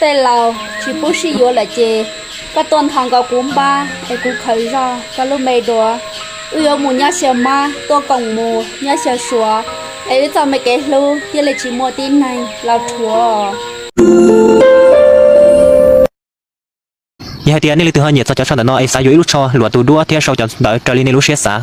Tej laus tsis pub sib yuav lawm ces koj tuaj nthos nkaus kuv npab es kuv khaws zog koj lub me dua. Wb yuav mus nyob xyaw mab tuaj koom mus nyob xyaw suav, es wb txoj me kev hlub thiaj li tsis muaj tib neeg los rhuav. Yog hais tias nej leej twg ho nyiam txog cov tsho ntawm no es xav yuav ib lub tsho luam tus duab thiab sau cov ntawv raws li nej lub siab xav,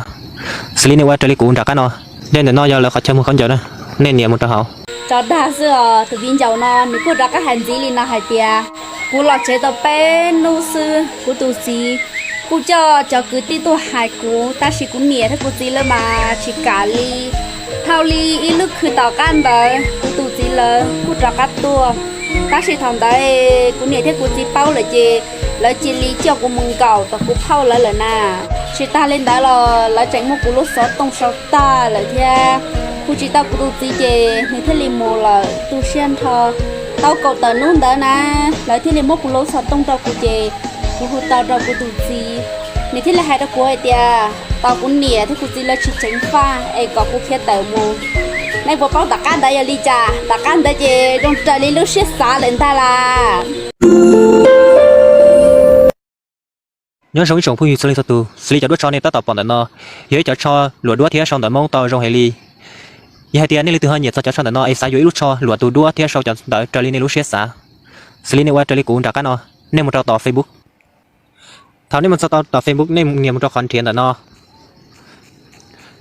xws li nej ua raws li kuv nram qab no. Dej ntawm no yog lawv qhov chaw muag khaub ncaws na, nej nias mus rau hauv. Tso dag xwb os, tus viv ncaus no nws kuj rov qab hais ntxiv li no hais tias, kuv los tsev tau peb hnub xwb kuv tus txiv kuj coj cov kwv tij tuaj hais kuv, tab sis kuv niam thiab kuv txiv lawv mas tsis kam li. Dhau li ib lub khw tom qab ntawd kuv tus txiv lawv kuj rov qab tuaj, tab sis thaum ntawd kuv niam thiab kuv txiv paub lawm ces lawv cia li coj kuv mus nkaum tom kuv phauj lawv lawm na. Tsis tas li ntawd los lawv tseem muab kuv lub xov tooj sau tag lawm thiab. Kuv tsis tau kuv tus txiv ces nws thiaj li mus lawm tu siab nrho. Tau kaum tawm hnub ntawd na, lawv thiaj li muab kuv lub xov tooj rau kuv ces kuv hu tau rau kuv tus txiv. Nws thiaj li hais rau kuv hais tias tos kuv niam thiab kuv txiv lawv tsis ceev faj es kom kuv khiav tawm mus. Nej puas paub tom qab ntawd yog li cas? Tom qab ntawd ces zoo raws li lub siab xav lawm ntag las. Nyob zoo ib tsoom phooj ywg txhua leej txhua tus, xws li cov duab tsho nej tab tom pom ntawm no yog ib cov tsho luam duab thiab sau ntawv Hmoob tau zoo heev li. Yog hais tias nej leej twg ho nyiam txog cov tsho ntawm no es xav yuav ib lub tsho luam tus duab thiab sau cov ntawv raws li nej lub siab xav, xws li nej ua raws li kuv nram qab no, nej mus rau tom Facebook. Thaum nej mus txog tom Facebook nej nias mus rau qhov nrhiav ntawm no,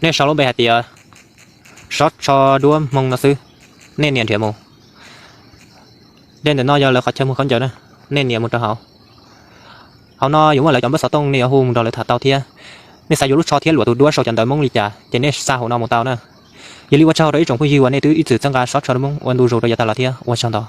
nej sau lub npe hais tias Sob Tsho Duab Hmoo no xwb, nej nias nrhiav mus. Dej ntawm no yog lawv qhov chaw muag khaub ncaws na, nej nias mus rau hauv. Hauv no yuav muaj lawv cov npawb xov tooj, nej yuav hu mus nrog lawv tham tau thiab. Nej xav yuav lub tsho thiab luam tus duab sau cov ntawv Hmoob li cas ces nej xa hauv no mus tau na. Yog li ua tsaug rau ib tsoom phooj ywg uas nej twb ib txwm txhawb nqa Sob Tsho Duab Hmoo ua ntu zus rau yav tag los thiab ua tsaug ntau.